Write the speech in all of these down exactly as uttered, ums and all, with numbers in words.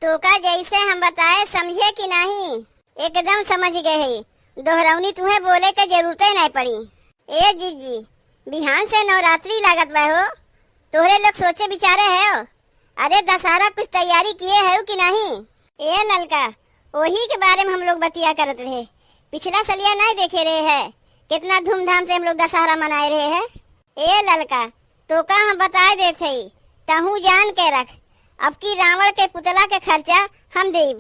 तोका जैसे हम बताए, समझे कि नाही? एकदम समझ गए ही। दोहरौनी तुहे बोले के जरूरते नाही पड़ी। ए जीजी, बिहान से नवरात्रि लागत बा हो, तोहरे लोग सोचे विचारे है हो? अरे दशहरा कुछ तैयारी किए है कि नाही? ए ललका, वही के बारे में हम लोग बतिया करत रहे। पिछला सलिया नाही देखे रहे है, कितना धूमधाम से हम लोग दशहरा मनाए रहे है। ए ललका, तोका हम बताए देत हई, तहूँ जान के रख, अब की रावण के पुतला के खर्चा हम देब।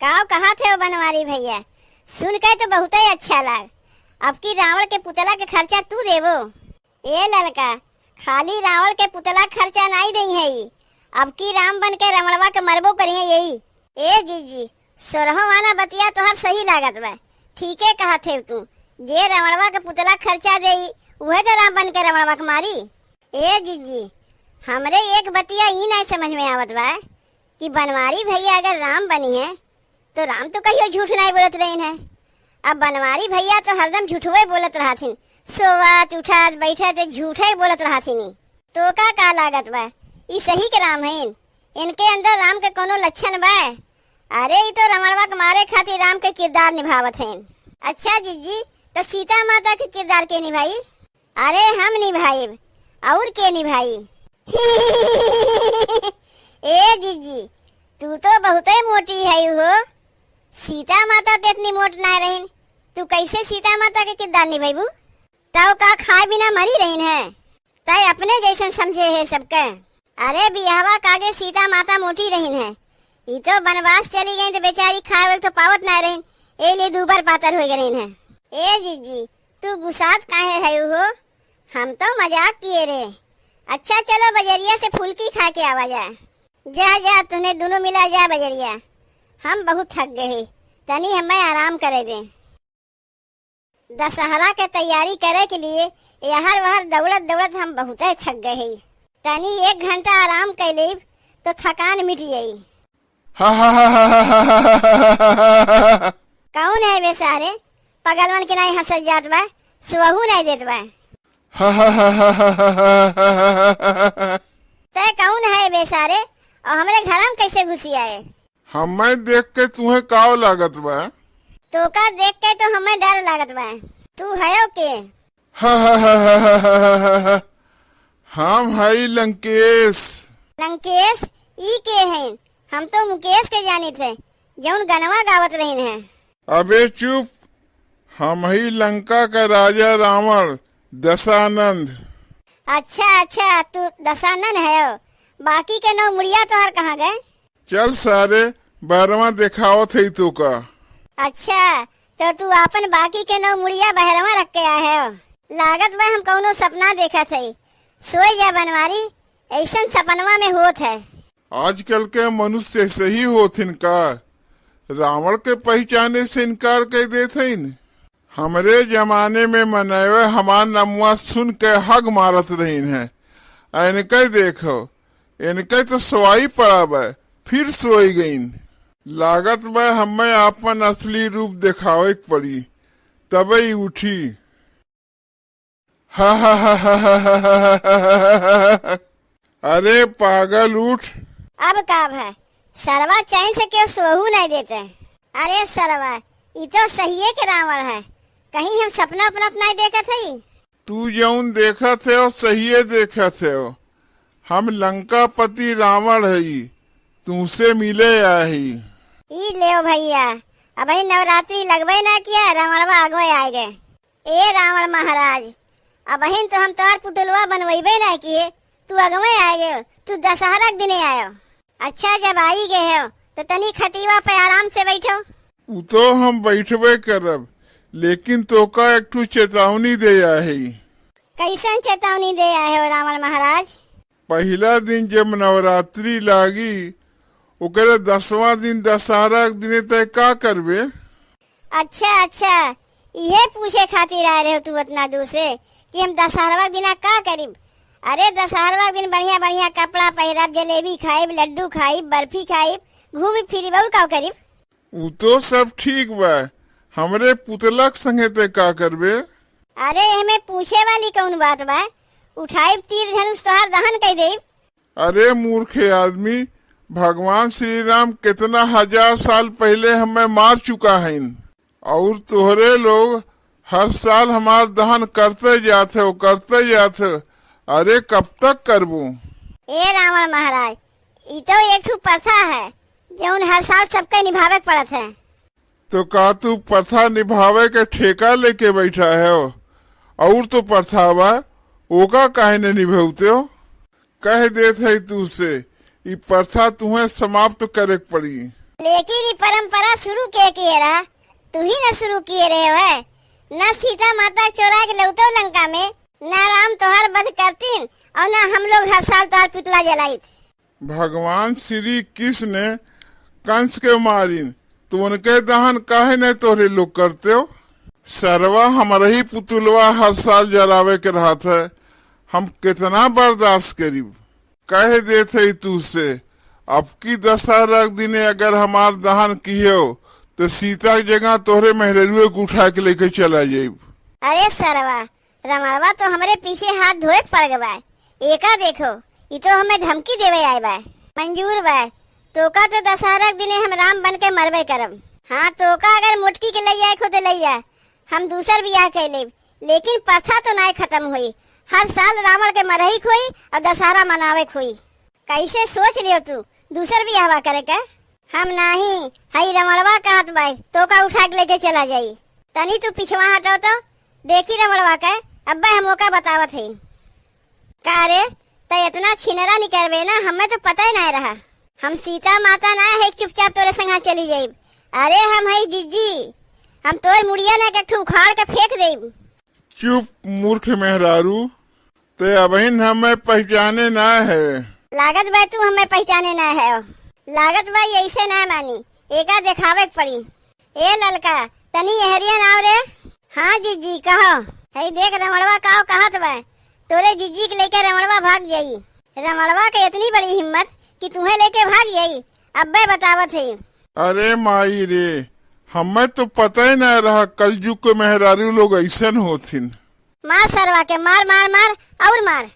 काव कहत है बनवारी भैया, सुन के तो बहुते अच्छा लाग। अब की रावण के पुतला के खर्चा तू देबो? ए ललका, खाली रावण के पुतला के खर्चा नाही देई है ई, अब की राम बन के रवणवा के मरबो करिए यही। ए जीजी, सोरहो आना बतिया तोहर सही लागत बा, ठीके कहत है तू। जे रवणवा के पुतला के खर्चा देई, उहे तो राम बन के रवणवा के मारी। ए जीजी, हमरे एक बतिया ई नाही समझ में आवत बा कि बनवारी भैया अगर राम बनी है तो राम तो कहियो झूठ नाही बोलत रहिन है। अब बनवारी भैया तो हरदम झूठवे बोलत रहथिन, सोवत उठत बैठत झूठे बोलत रहथिन। तोका का लागत बा, ई सही के राम हइन? इनके अंदर राम के कोनो लक्षण बा? अरे ई तो रवणवा के मारे खातिर राम के किरदार निभावत हइन। अच्छा जीजी, तो सीता माता के किरदार के निभाई? अरे हम निभाइब, और के निभाई? ए जीजी, तू तो बहुते मोटी है हो। सीता माता तो इतनी मोट ना रहिन, तू कैसे सीता माता के किरदार निभाइबू? तब का खाए बिना मरी रहिन है? तय अपने जैसन समझे है सबके। अरे बियाहवा कागे सीता माता मोटी रहिन है, ई तो बनवास चली गई तो बेचारी खाए तो पावत ना रहिन, ए लिए दूबर पातर हो गई रहिन है। ए जीजी, तू गुस्सात काहे है हो? हम तो मजाक किए रे। अच्छा चलो बजरिया से फुलकी खा के आवा जाए। जा जा, तूने दोनों मिला जा बजरिया, हम बहुत थक गए, तनी हमें आराम करे दे। दशहरा के तैयारी करे के लिए यहर वहर दौड़त दौड़त हम बहुते थक गए हई। तनी एक घंटा आराम कर लेब तो थकान मिट जाई। कौन है बे सारे, पगलवन के नाही हंसल जात बा, सुअहू नाही देत बा। तै कौन है बे सारे, और हमरे घर में कैसे घुसी आए? हमें देख के तुहे काव लागत बा? तोका देख के तो हमें डर लागत बा। तू हयो के? हम हई लंकेश। लंकेश? ई के हैं? हम तो मुकेश के जानित है, जौन गनवा गावत रहिन है। अबे चुप, हम ही लंका का राजा रावण, दशानंद। अच्छा अच्छा, तू दशानंद है, बाकी के नौ मुड़िया तोहर कहाँ गए? चल सारे, बहरवा देखावत हई तोका। अच्छा, तो तू आपन बाकी के नौ मुड़िया बहरवा रख के आए हो। लागत बा हम कौनो सपना देखत हई। सोई जा बनवारी, ऐसन सपनवा में होत है। आजकल के मनुष्य ऐसे ही होथिन का? रावण के पहचाने से इनकार कर देथिन। हमरे जमाने में मनैवे हमार नमुआ सुन के हग मारत रहिन है। आ इनके देखो, इनके तो सोवाई पड़ा बा, फिर सोई गईन। लागत बा हमें आपन असली रूप देखावे के पड़ी, तबे ई उठी। अरे पागल उठ। अब का भा, सरवा चैन से क्यों सोहू नहीं देते? अरे सरवा, ई तो सहिए के रावण है, कहीं हम सपना उपना तो नहीं देखत हई? तू जौन देखत है, सहिए देखत है। हम लंकापति रावण हई, तुमसे मिले आही। ई लेव भैया, अबही नवरात्रि लगबे ना किया, रावणवा आगवे आए गए। ए रावण महाराज, अबहिन तो हम तोहार पुतलवा बनवैबे ना किए, तू अगवे आए गए, तू दशहरा के दिने आयो। अच्छा, जब आई गए हो, तो तनी खटिवा पे आराम से बैठो। उ तो हम बैठबे करब, लेकिन तोका एक ठो चेतावनी दे आए हई। कैसन चेतावनी दे आए हो रावण महाराज? पहिला दिन जब नवरात्रि लागी, ओकरे दसवाँ दिन दशहरा के दिने तय का करबे? अच्छा, अच्छा, इहे पूछे खातिर आए रहे तू उतना दूर से कि हम दशहरवा के दिना का करीब? अरे, दशहरवा के दिन बढ़िया बढ़िया कपड़ा पहिरब, जलेबी खाइब, लड्डू खाइब, बर्फी खाइब, घूमी फिरी, और का करीब? उ तो सब ठीक बा, हमरे पुतला के संगे ते का करबे? अरे, एमे पूछे वाली कौन बात बा? उठाइब तीर धनुष, तोहार दहन कई देब। अरे मूर्खे आदमी, भगवान श्री राम कितना हजार साल पहिले हमें मार चुका हइन, और तोहरे लोग हर साल हमार दहन करते जात हो, करते जात हो। अरे, कब तक करबू? ए रावण महाराज, ई तो एक ठो प्रथा है, जौन हर साल सबके निभावे के पड़त है। तो का तू प्रथा निभावे के ठेका लेके बैठा है? और तो प्रथा बा, ओका काहे न निभौते हो? कह देत है तू से, ई प्रथा तुहें समाप्त करे के पड़ी। लेकिन ई परंपरा शुरू के किए रहा? तू ही न शुरू किए रहे हो है। न सीता माता चोरा के लौटो लंका में, न राम तोहार वध करतीन, और न हम लोग हर साल तोहार पुतला जलाइत। भगवान श्री कृष्ण कंस के मारिन, तो उनके दहन काहे नहीं तोहरे लोग करते हो? सरवा, हमारा ही पुतुलवा हर साल जलावे के रहत है, हम कितना बर्दाश्त करीब? कह देत है तू से, अब की दशहरा के दिने अगर हमार दहन किहो, तो सीता के जगह तोहरे मेहररुए के उठा के लेके चला जाइब। अरे सरवा, रमणवा तो हमरे पीछे हाथ धोए के पड़ गवा। एका देखो, ई तो हमें धमकी देवे आए बा। मंजूर बा, तोका तो दशहरा के दिने हम राम बन के मरबे करब। हाँ, तोका अगर मोटकी के लैया एक होते लैया, हम दूसर बियाह कर लेब, लेकिन प्रथा तो नाय खत्म होई। हर साल रावण के मरही के होई और दशहरा मनावे के होई। कैसे सोच लियो तू दूसर बियाहवा करे के? हम नाही, हई रमणवा कहत बाई, तोका उठा के लेके चला जाई। तनी तू पिछवा हटो तो, देखी रमणवा के, अब्बे हम ओका बतावत हई। का रे, त इतना छिनरा निकरबे ना, हमें तो पता ही ना रहा। हम सीता माता ना है, चुपचाप तोरे संगा चली जाइब। अरे हम हई जिज्जी, हम तोर मुड़िया ना के ठू उखाड़ के फेंक देब। चुप मूर्ख मेहरारू, ते अबहिन हमें पहचाने ना है। लागत बा तू हमें पहचाने ना है। लागत बा ऐसे ना मानी, एका देखावे के पड़ी। ए ललका, तनी एहरिया ना आव रे। हाँ जिज्जी, कहो। हई देख रमणवा काव कहत बा, तोरे जिज्जी के लेके रमणवा भाग जाई। रमणवा के इतनी बड़ी हिम्मत कि तुहे लेके भाग जाई। अब्बे बतावत है। अरे माई रे, हमें तो पता ही ना रहा कलयुग के मेहरारू लोग ऐसन होथिन। मार सरवा के, मार, मार, मार, और मार।